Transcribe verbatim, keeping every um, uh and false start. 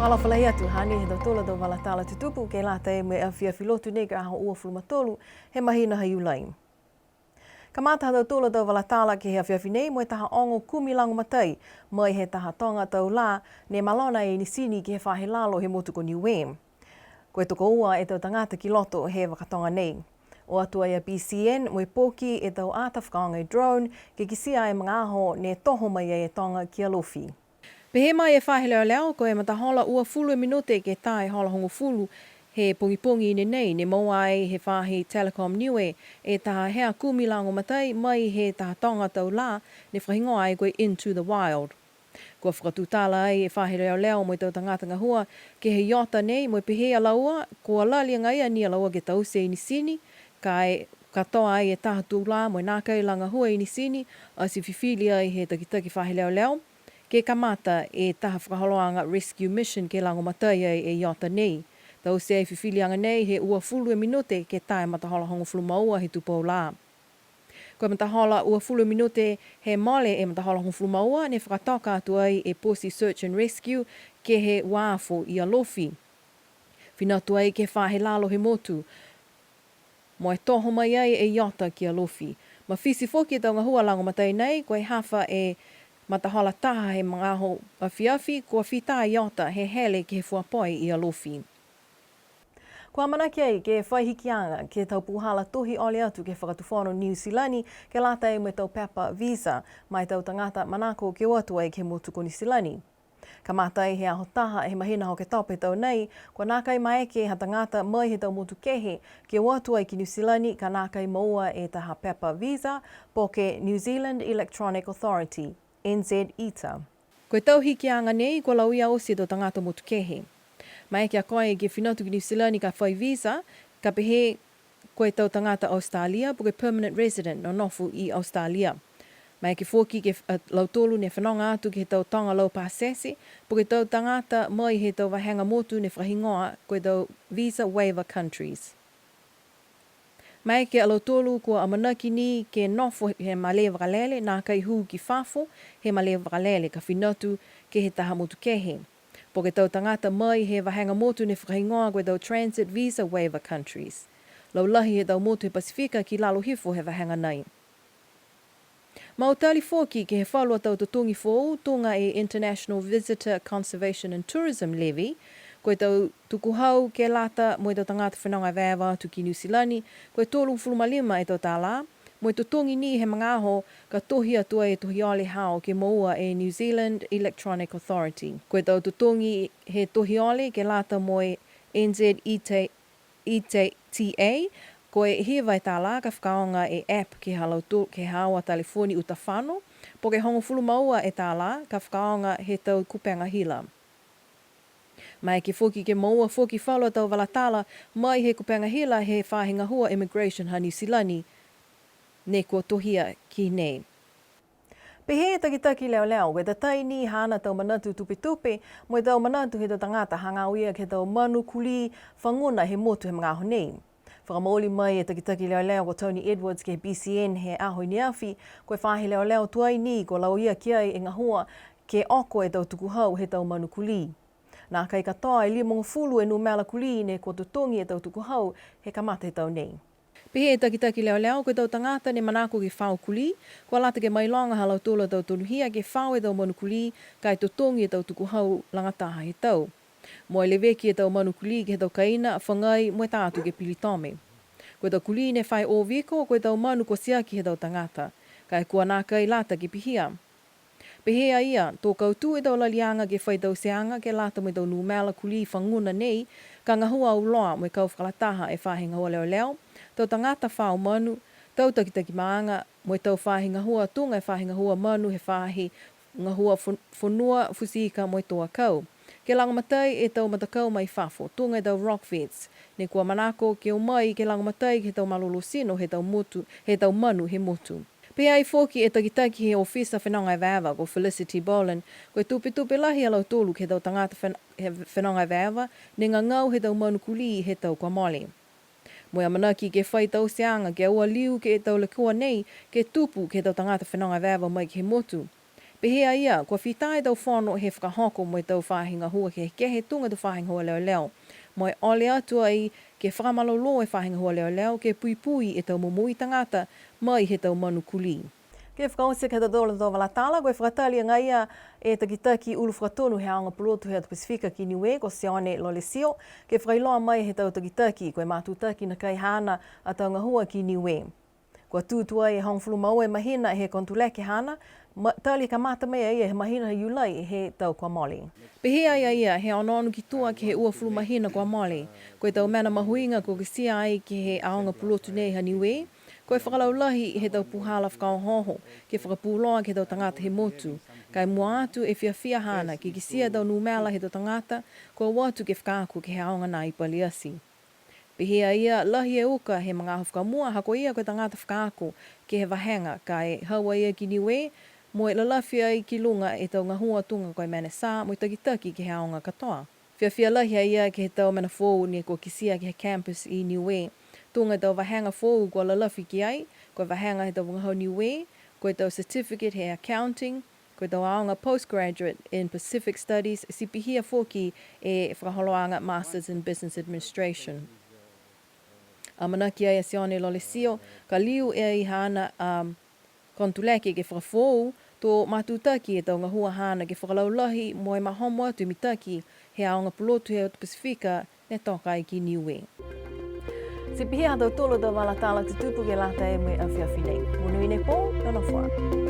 Fakaalofa lahi atu, hanei ha tautolu a tau vala tala tutupu ke lata mo e afiafi Lotu nei, ko e aho uafulu ma tolu he mahina ha Iulai. Kamata ha tautolu a tau vala tala ke he afiafi nei, mo e taha ogo kumi lagomatai mai he taha toga tau lā ne malona e inisini ke he faahi lalo he motu ko Niue. Ko e tokoua e tau tagata ki loto he vaka toga nei. O atu ai a B C N mo e poki e tau ata fakaaoga e drone ke kitia e magaaho ne toho mai ai e toga ki Alofi. Pehē mai e faahi leoleo, ko e matahola uafulu e minute ke tā e hola hogofulu he pogipogi i ne nei, ne moua ai he faahi Telecom Niue e taha hea kumi lagomatai mai he taha toga tau lā ne fakahigoa ai ko e Into the Wild. Kua fakatutala ai e faahi leoleo mo e tau tagata gahua ke he iota nei, mo e pehē a laua, kua lali agaia ni a laua ke taute e inisini, ka e katoa ai e taha tulā mo e nākai la gahua e inisini, ati fifili ai he takitaki faahi leoleo ke kamata e taha fakaholoaga rescue mission ke lagomatai ai e iota nei. Taute e fifiliaga nei he uafulu e minute ke tā e matahola hogofulu ma ua he tupou lā. Ko e matahola uafulu e minute he mole e matahola hogofulu ma ua, ne fakatoka atu ai e poti search and rescue ke he uafo i Alofi. Fina atu ai ke he faahi lalo he motu, mo e toho mai ai e iota ki Alofi. Mafiti foki e tau gahua lagomatai nei, ko e hafa e matahola taha he magaaho afiafi, kua fita e iota he hele ke he fua poi i Alofi. Kua amanaki ai ke fai hikiaga ke he tau puhala tohi ole atu ke he Fakatufono Niu Silani ke lata mo e tau pepa visa ma e tau tagata manako ke o atu ai ke he motu ko Niu Silani. Kamata ai he aho taha he mahina Oketopa he tau nei, kua nākai maeke ha tagata mai he tau motu kehe ke o atu ai ki Niu Silani ka nākai moua e taha pepa visa po ke New Zealand Electronic Authority, N Z ita. Ko e tau hikiaga nei, kua lauia oti e tau tagata motu kehe. Maeke a koe ke fina atu ki Niu Silani ka fai visa, ka pehē ko e tau tagata Australia, po ke permanent resident nonofo i Australia. Maeke foki ke, a, lautolu ne fenoga atu ke he tau toga lau pasese, po ke tau tagata mai he tau vahega motu ne fakahigoa ko e tau visa waiver countries. Maeke a lautolu kua amanaki ni ke nofo he malē vakalele, nākai hū ki fafo he malē vakalele ka fina atu ke he taha motu kehe. Po ke tau tagata mai he vahega motu ne fakahigoa ko e tau transit visa waiver countries. Laulahi he tau motu he Pasifika ki lalo hifo he vahega nei. Mau tali foki ke he falu a tau totogi foou, tuga e International Visitor Conservation and Tourism Levy, ko e tau tukuhau ke lata mo e tau tagata fenoga evaeva atu ki Niu Silani, ko e tolugofulu ma lima e tau tālā, mo e totogi ni he magaaho ka tohi atu ai e tohi ole hao ke moua e New Zealand Electronic Authority. Ko e tau totogi he tohi ole ke lata mo e N Z E T, E T A, ko e hiva e tālā ka fakaaoga e app ke he ha lautolu, ke he haau a telefoni uta fano, po ke hogofulu ma ua e tālā ka fakaaoga he tau kupega hila. Maeke foki ke moua foki falu a tau vala tala mai he kupega hila he faahi gahua immigration ha Niu Silani, ne kua tohia ki nei. Pehē e takitaki leoleo, ko e tatai ni haana tau manatu tupetupe, mo e tau manatu he tau tagata hagaao ia ke he tau manu kulī fagona he motu he magaaho nei. Fakamooli mai e takitaki leoleo ko Tony Edwards ke he B C N he aho i ne afi, ko e faahi leoleo tuai ni kua lauia ki ai e gahua ke oko e tau tukuhau he tau manu kulī. Nākai katoa e limagofulu e numela kulī ne kua totogi e tau tukuhau he kamata he tau nei. Pehē e takitaki leoleo, ko e tau tagata ne manako ke fao kulī, kua lata ke mailoga ha lautolu a tau tonuhia ke fao e tau manu kulī, ka e totogi e tau tukuhau lagataha he tau. Mo e leveki e tau manu kulī ke he tau kaina, fagai, mo e tā atu ke Pilitome. Ko e tau kulī ne fai o viko, ko e tau manu kua tiaki he tau tagata, ka e kua nākai lata ke pihia. Pehē a ia, to kautū e tau laliaga ke fai tauteaga ke lata mo e tau numela kulī fagona nei, ka gahua auloa mo e kau fakalataha e faahi gahua leoleo, tau tagata fao manu, tau takitaki maaga, mo e tau faahi gahua tuga e faahi gahua manu he faahi gahua fo-, fonua, futi ika mo e tō akau. Ke lagomatai e tau matakau mai fafo, tuga e tau Rock Vets, ne kua manako ke o mai ke lagomatai ke he tau malolō tino he tau motu, he tau manu he motu. Pehē ai foki e takitaki he ofisa fenoga evaeva ko Felicity Bollen, ko e tupetupe lahi a lautolu ke he tau tagata fen-, he fenoga evaeva, ne gagao he tau manu kulī he tau kua mole. Mo e amanaki ke fai tauteaga ke aua liu ke he tau lekua nei, ke tupu ke he tau tagata fenoga evaeva mai ke he motu. Pehē a ia, kua fita e tau fono he fakahoko mo e tau faahi gahua kehekehe tuga e tau faahi gahua leoleo. Mo e ole atu ai ke fakamalolō e faahi gahua leoleo ke puipui e tau momoui tagata mai he tau manu kulī. Ke fakaoti ke he ha tautolu a tau vala tala, ko e fakatali agaia e takitaki ulu fakatonu he aoga pulotu he atu Pasifika ki Niue, ko Sione Lolesio, ke fakailoa mai he tau takitaki, ko e matutaki nakai haana a tau gahua ki Niue. Kua tū tuai e hogofulu ma ua e mahina he konotuleke haana, ma-, tali kamata mai a ia he mahina ha Iulai he tau kua mole. Pehē a ia, he onoono ki tua ke he uafulu mahina kua mole. Ko e tau mena mahuiga kua kitia ai ke he aoga pulotu nei ha Niue, ko e fakalaulahi he tau puhala fakaohooho, ke fakapuloa ke he tau tagata he motu. Ka e mua atu e fiafia haana, ke kitia e tau numela he tau tagata, kua o atu ke fakaako ke he aoga nā i Paliati. Pehē a ia, lahi e uka he magaaho fakamua, ha ko ia ko e tagata fakaako ke he vahega, ka e hau a ia ki Niue, mo e lalafi ai ki luga e tau gahua tuga ko e menesā, mo e takitaki ke he aoga katoa. Fiafia lahi a ia ke he tau mena foou ne kua kitia ke he campus i Niue. Tuga e tau vahega foou kua lalafi ki ai, ko e vahega he tau vagahau Niue, ko e tau certificate he accounting, ko e tau aoga postgraduate in Pacific Studies, ti pihia foki e fakaholoaga Masters in Business Administration. Amanaki ai a Sione Lolesio, ka liu e ai haana, um, konotuleke ke fakafoou, to matutaki e tau gahua haana ke fakalaulahi mo e mahomo atu e mitaki he aoga pulotu he atu Pasifika ne toka ai ki Niue. Ti pihia ha tautolu a tau vala tala tutupu ke lata mo e afiafi nei. Monuina e pō, nonofo ā.